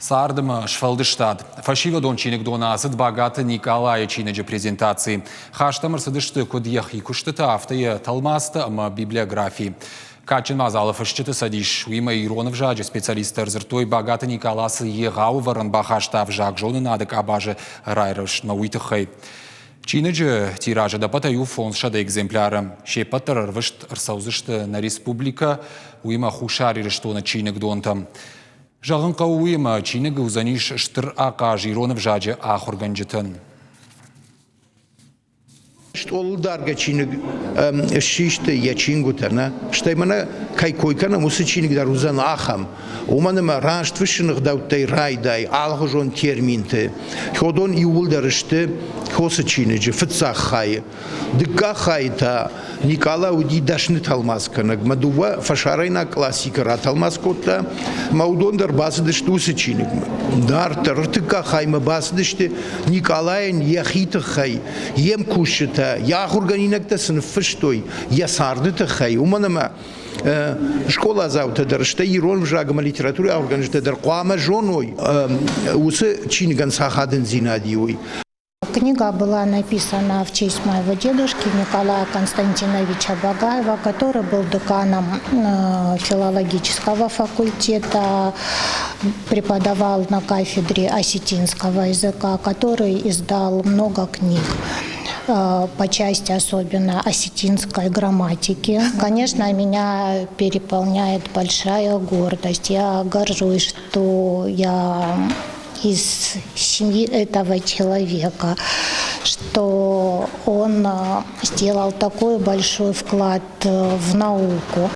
Цард ӕмӕ сфӕлдыстад. Фӕсивӕдон чиныгдоны ацыд Багаты Никъалайы чиныджы презентаци. Хаст ӕм ӕрцыдысты куыд йӕхи куыстытӕ, афтӕ йӕ тӕлмацтӕ ӕмӕ библиографи. Кадджын мадзалы фысджыты цӕдис, уыимӕ ирон ӕвзаджы специалисттӕ ӕрдзырдтой Багаты Никъала цы егъау ӕвӕрӕн бахаста ӕвзагзонынады къабазы райрӕзтмӕ, уый тыххӕй. Чиныджы тираж ӕдӕппӕтӕй у 500 экземпляры. Се ппӕт дӕр ӕрвыст ӕрцӕудзысты нӕ республикӕ, уыимӕ Хуссар Ирыстоны чиныгдонтӕм. Зӕгъын хъӕуы уый, ӕмӕ чиныг уыдзӕнис стыр ахъаз ирон ӕвзаджы ахуыргӕнджытӕн. Стъолыл даргӕ чиныг ссисты йӕ чингуытӕ, нӕ? Стӕй мӕнӕ кӕй кой кӕнӕм, уыцы чиныг дӕр уыдзӕн ахӕм. Уымӕн ӕмӕ раст фыссыны гъдӕуттӕй райдай алыхуызон терминты. Уыдон иууылдӕр сты хосы чиныджы фыццаг хайы. Дыккаг хайы та Никъала уыди дӕсны тӕлмацгӕнӕг. Мӕ дыууӕ фӕсарӕйнаг классикы ратӕлмац кодта, мӕ уыдон дӕр бацыдысты уыцы чиныгмӕ. Дарддӕр ӕртыккаг хаймӕ бацыдысты Никъалайӕн йӕхи тыххӕй, йе мкусджытӕ, йӕ ахуыргӕнинӕгтӕ цы ныффыстой йӕ царды тыххӕй, уымӕн ӕмӕ скъоладзаутӕ дӕр, стӕй ирон ӕвзаг ӕмӕ литературӕйы ахуыргӕнджытӕ дӕр хъуамӕ зоной, уыцы чиныгӕн цы ахадындзинад и, уый. Книга была написана в честь моего дедушки Николая Константиновича Багаева, который был деканом филологического факультета, преподавал на кафедре осетинского языка, который издал много книг по части особенно осетинской грамматики. Конечно, меня переполняет большая гордость. Я горжусь, что я из семьи этого человека, что он сделал такой большой вклад в науку.